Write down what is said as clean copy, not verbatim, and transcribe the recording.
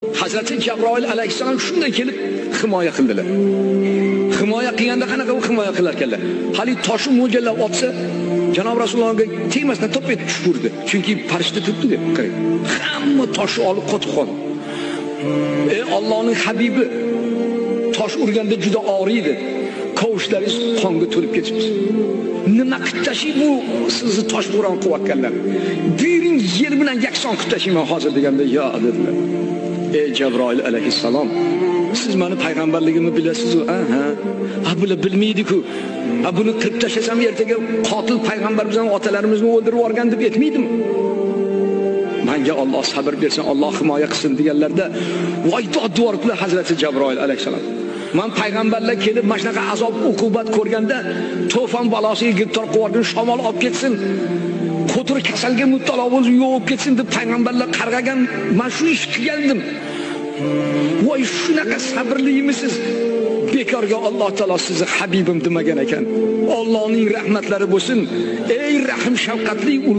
Hazrati Jabroil alayhissalom shunday kelib himoya qildilar. Himoya qilganda qanaqa himoya qilar ekanlar? Hali toshni mo'ljallab otsa, Janob Rasulullohga tegmasdan to'p etib tushirdi. Chunki farishta turibdi deb qarang. Hamma toshni olib qotib qoldi. Ey Allohning habibi, tosh urganda juda og'riydi. Kovushlaringiz qonga to'lib ketibdi. Nima qilib tashing bu sizni tosh bo'ron qilayotganlar? Buyuring, yer bilan yakson qilib tashiyman hozir deganda, yo dedilar. Ey Jabroil alayhissalom, siz meni payg'ambarligimni bilasiz-ku, aha. Ha, bular bilmaydi-ku. Ha, buni qirib tashlasam ertaga qotil payg'ambar bizning otalarimizni o'ldirib yuborgan deb aytmaydimi? Menga Alloh sabr bersin, Alloh himoya qilsin deganlarda, voy dod devoribdilar Hazrati Jabroil alayhissalom. Man payg'ambarlar kelib mana shunaqa azob uqubat ko'rganda to'fon balosiga giribtor qilib yuborgan, shamol olib ketsin, qo'tir kasalga mubtalo bo'lib yo'q ketsin deb payg'ambarlar qarg'agan, men shu ish qilgandim. Voy, shunaqa sabrlimisiz? Bekorga Alloh taolo sizni habibim demagan ekan. Allohning rahmatlari bo'lsin. Ey rahim shafqatli